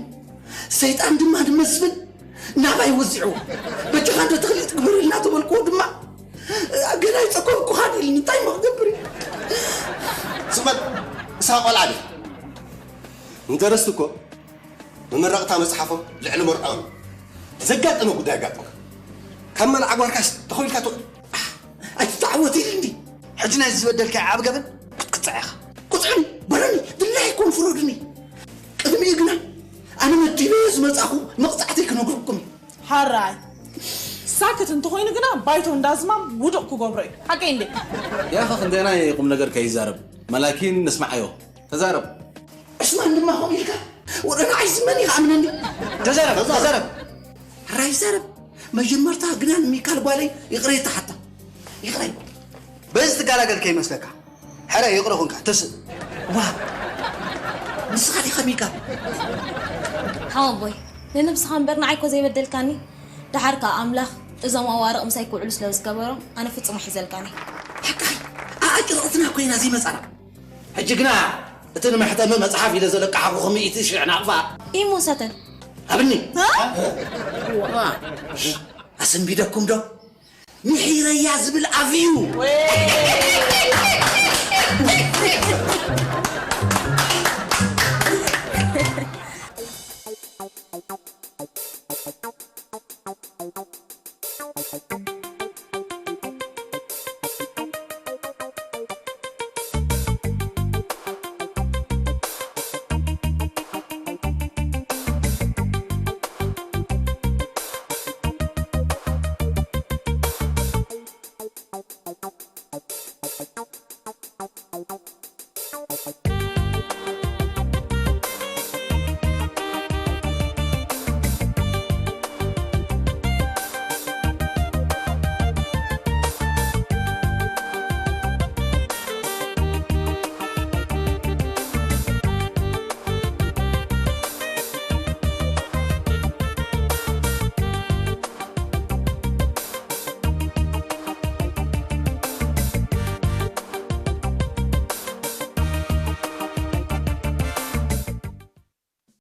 ሰይጣን ድማ ንመስፍን ናባይ ወዚዕዎ በጃኻ እንተ ተኽሊል ትግበረልና ተበልክዎ ድማ ገና ይጸኮርኩኻን ኢልኒ እንታይ እሞ ክገብር እዩ ስቕ በል እሳ ቆልዓ ድያ እንተ ረስቲ እኮ መመረቕታ መጽሓፎም ልዕሊ መርዖም ዘጋጠመ ጉዳይ ኣጋጥመ ካብ መርዓ ጓርካስ ተኸዊልካ ትውዕል ኣይትተዓወት ኢልኒ ሕጂ ናይ ዝበደልካ ዓብ ገበን ክትቅጻዕ ኢኻ ቁጽዕኒ በለኒ ድላይ ይኮን ፍረዱኒ ቅድሚኡ ግና ኣነ መዲበዮ ዝመጻኹ መቕጻዕተይ ክነግረኩም እዩ ሓራይ ሳክት እንተኾይኑ ግና ባይቶ እንዳዝማም ውዱቕ ክገብሮ እዩ ሓቀይ እንዴ ያኸ ክንደናይ ቁም ነገር ከይዛረብ መላኪን ንስማዓዮ ተዛረብ ዕስማን ድማ ከምኡ ኢልካ ወረ ንዓይ ዝመን ይኽኣምነኒ ተዛረብ ተዛረብ ራይ ዘረብ መጀመርታ ግና ንሚካል ጓለይ ይቕሬታ ሓታ ይቕረይ በዚ ትጋላገል ከይመስለካ ሕረ ይቕረ ኹንካ ትስእ ዋ ንስኻ ዲኻ ሚካል ሓወቦይ ንነብስኻ እምበር ንዓይ እኮ ዘይበደልካኒ ደሓር ከኣ ኣምላኽ እዞም ኣዋርቕ ምሳይ ክውዕሉ ስለ ዝገበሮም ኣነ ፍጹም ኣይሕዘልካኒ ሓቃይ ኣኣቂ ርቕትና ኮይና ዘይመጻና ሕጂ ግና እቲ ንመሕተሚ መጽሓፍ ኢለ ዘለቃሓኹ ሚእቲ ሽሕ ናቕፋ ኢሞ ሰተን ኣብኒ ኣሰንቢደኩም ዶ ምሒረያ ዝብል ኣፍ እዩ